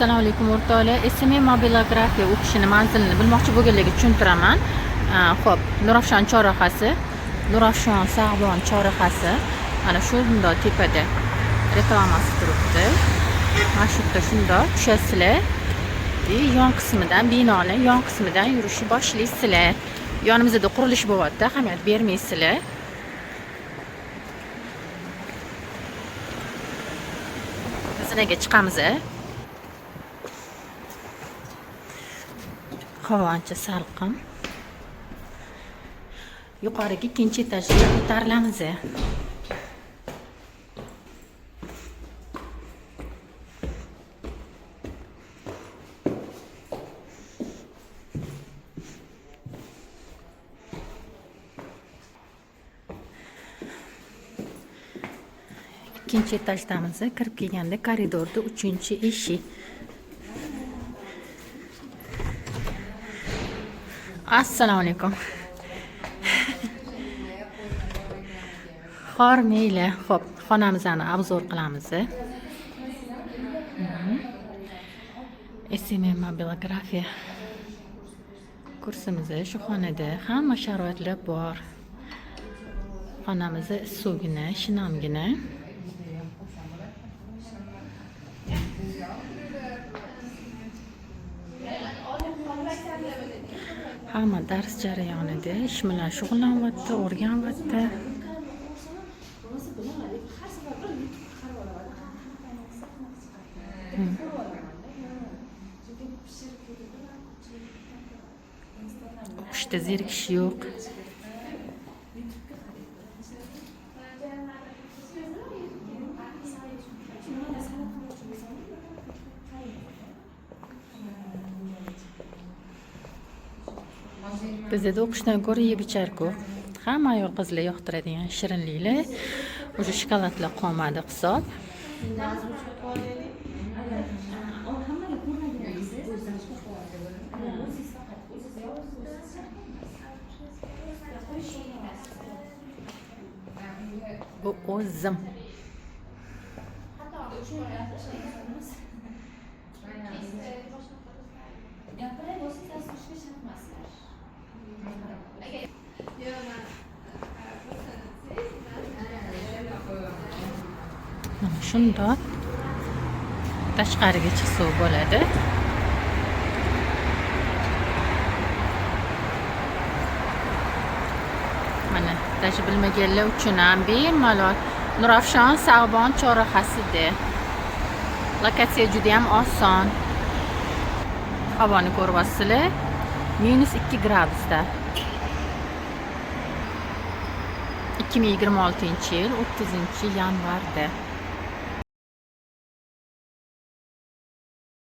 Assalomu alaykum, o'rtoqlar. SME mobilografiya o'qishini manzilini bilmoqchi bo'lganlarga tushuntiraman. Xo'p, Nurafshon chorrahasi, Nurafshon Sag'bon chorrahasi. Mana shundoq tepada reklamasi turibdi. Mana shu yerda shundoq tushasizlar. И yon qismidan, binoni yon qismidan yurishni boshlaysizlar. Yonimizda qurilish bo'lyapti, ahamiyat bermaysizlar. Zinaga chiqamiz. Havo ancha salqin. Yuqoriga, ikkinchi etajga ko'tarilamiz. Ikkinchi etajdamiz. Kirib kelganda koridorda uchinchi eshik. Assalomu alaykum. Hormanglar. Xo'p, xonamizni обзор qilamiz. SMM mobilografiya kursimiz shu xonada hamma sharoitlar bor. Xonamiz issiqgina, shinamgina. Hamma dars jarayonida ish bilan shug'ullanyapti, o'rganyapti. O'qishda zerikish yo'q. Bizda o'qishdan ko'ra yeb ichar ko'p. Hamma ayol qizlar yoqtiradigan shirinliklar, уже shokoladlar qolmadi hisob. Bu o'zim. Mana shundoq tashqariga chiqsa bo'ladi. Mana, даже bilmaganlar uchun ham bemalol Nurafshon Sag'bon chorrahasida. Lokatsiya juda ham oson. Havoni ko'ryapsizlar. -2 gradusda. 2026-yil 30 yanvarda.